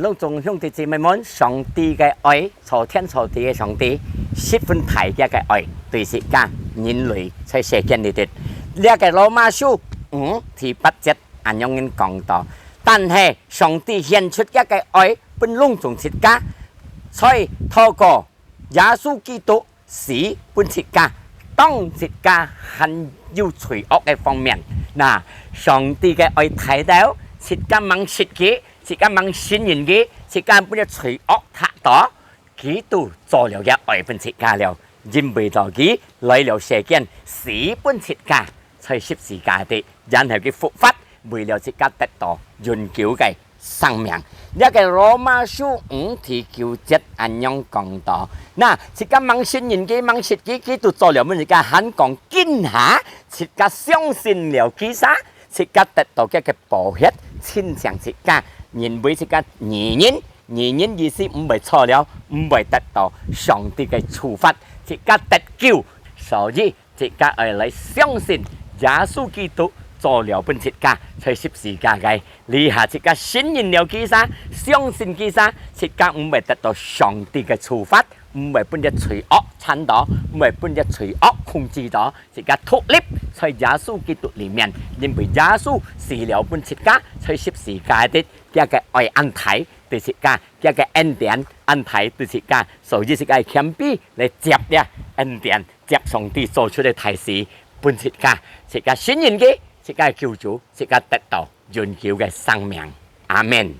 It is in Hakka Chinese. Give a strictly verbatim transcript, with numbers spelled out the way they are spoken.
攏總兄弟姊妹們，上帝个愛，造天造地个上帝，十分大个个愛，對自家人類在世間裡頭。這个羅馬書五第八節恁樣講到，但係上帝顯出个个愛，分攏總自家，在透過耶穌基督死分自家，當自家還有罪惡个方面，那上帝个愛大到，自家吂識佢，自家吂信任佢，自家分這罪惡忒多，佢都做了个愛分自家了，因為到佢來了世間，死分自家，在十字架底，然後佢復活，為了自家得到永久个生命。這个羅馬書五第九節恁樣講到，那自家吂信任佢，吂識佢，佢都做了分自家，還講今下自家相信了佢儕，自家得到个个寶血，親像自家認為自家義人，義人意思毋會錯了，毋會得到上帝个處罰，自家得救。所以自家愛來相信耶穌基督做了分自家在十字架个。這下自家信任了佢儕，相信佢儕，自家毋會得到上帝个處罰，毋會分這罪惡纏到，毋會分這罪惡控制到，自家獨立在耶穌基督裡面，因為耶穌死了分自家在十字架底，佢个愛恁大對自家，佢个恩典恁大對自家，所以自家謙卑來接這恩典，接上帝做出个大事分自家，自家信任佢，自家救主，自家得到永久个生命。阿門。